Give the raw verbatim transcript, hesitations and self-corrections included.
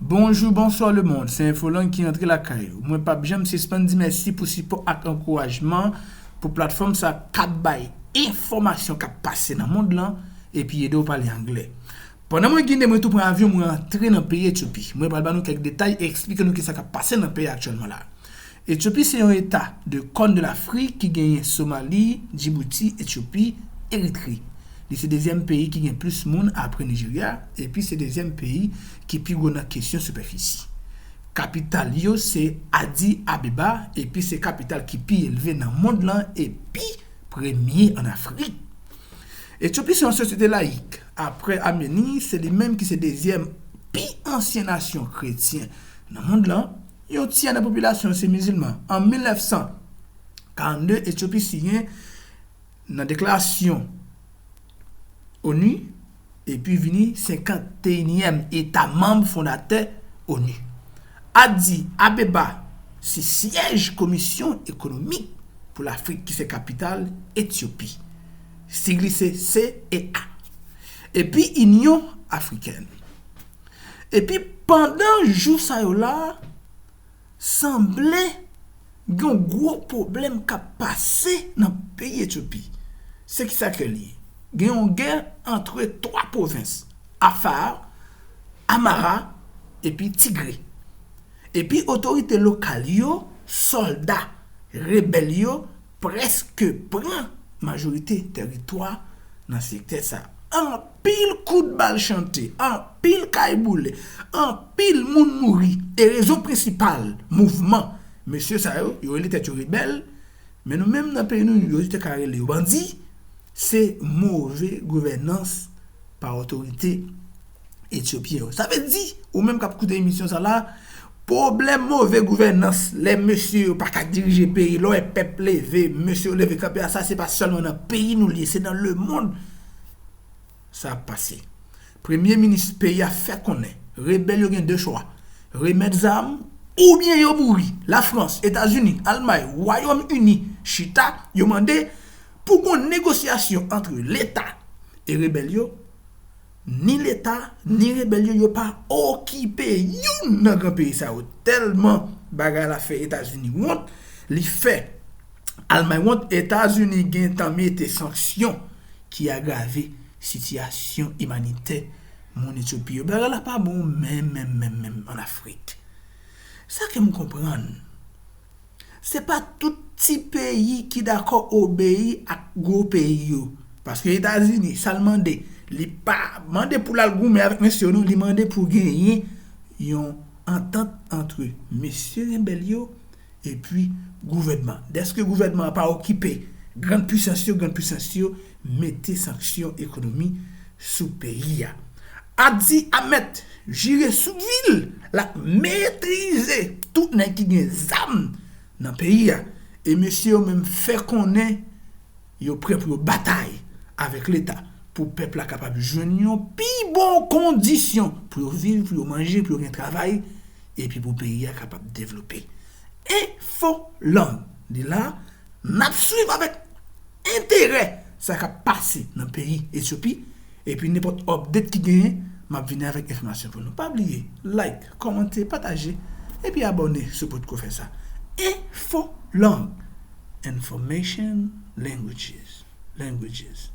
Bonjou, bonswa lemonn, se Enfolang ki antre lakay ou. Mwen p ap janm sispann di mèsi pou sipò ak ankourajman pou platfòm sa k ap bay enfòmasyon k ap pase nan mond lan epi ede w pale anglè. Pandan mwen ginen, mwen tou pran avyon, mwen antre nan peyi Etyopi. Mwen pral ba nou kèk detay e eksplike nou kisa k ap pase nan peyi aktyèlman la. Etyopi se yon eta de Kòn de Lafrik ki genyen Somali, Djibouti, Etyopi, Eritre. Li se dezyèm peyi ki gen plis moun apre Nijerya, epi se dezyèm peyi ki pi gwo nan kesyon sipèfisi. Kapital yo se Addis Abeba, epi se kapital ki pi elve nan mond lan epi premye ann Afrik. Etyopi se yon sosyete layik. Apre Ameni, se li menm ki se dezyèm pi ansyen nasyon kretyen nan mond lan. Yon tyè nan popilasyon se mizilman. An mil nèf san karannde, Etyopi siyen nan deklarasyon ONU epi vini senkanteyinyèm eta manm fondatè ONU. Addis Abeba se syèj Komisyon Ekonomik pou Lafrik ki se kapital Etyopi. Sig li se C E A. Epi Inyon Afrikèn. Epi pandan jou sa yo la, sanble gen yon gwo pwoblèm k ap pase nan peyi Etyopi. Se kisa ke li ye? Gen yon gè antre twa pwovens, Afar, Amara, epi Tigre. Epi otorite lokal yo, sòlda rebèl yo, prèske pran majorite tèritwa nan sektè sa. Anpil kout bal chante, anpil kay boule, anpil moun mouri. E rezon prensipal mouvman mesye sa yo, yo rele tèt yo rebèl, men nou menm nan peyi nou, yo te ka rele yo bandi, se move gouvènans pa otorite etyopyen yo. Sa vle di, ou menm k ap koute emisyon sa la, pwoblèm move gouvènans, lè mesye yo pa ka dirije peyi, lè w wè pèp leve, mesye yo leve kanpe a, sa se pa sèlman nan peyi nou li ye, se nan lemonn sa ap pase. Premye minis peyi a fè konnen rebèl yo gen de chwa, remèt zam oubyen yo mouri. Lafrans, Etazini, Almay, Wayòm Ini chita, yo mande pou gon negosyasyon ant Leta e rebèl yo. Ni Leta, ni rebèl yo, yo pa okipe youn nan gran peyi sa yo. Tèlman bagay la fè Etazini wont, li fè Almay wont, Etazini gentan mete sanksyon ki agrave sitiyasyon imanitè moun Etyopi yo. Bagay la pa bon menm, menm, menm, menm ann Afrik. Sa ke m konprann, se pa tout ti peyi ki dakò obeyi ak gwo peyi yo. Paske Etazini, sa l mande, li pa mande pou l al goumen avèk mesye yo, non, li mande pou genyen yon antant antre mesye rebèl yo epi gouvènman. Dèske gouvènman an pa okipe grann pwisans yo, grann pwisans yo mete sanksyon ekonomi sou peyi a. Addis Ahmed jire sou vil l ap metrize tout nèg ki gen zam nan peyi a. E mesye yo menm fè konnen yo prè pou yo batay avèk Leta pou pèp la kapab jwenn yon pi bon kondisyon pou yo viv, pou yo manje, pou yo gen travay, epi pou peyi a kapab devlope. Enfolang, li la, n ap swiv avèk enterè sa k ap pase nan peyi Etyopi, epi nenpòt update ki genyen, m ap vini avèk enfòmasyon pou nou. Pa bliye, like, kòmante, pataje, epi abòne si w potko fè sa. Enfolang, information, languages, languages.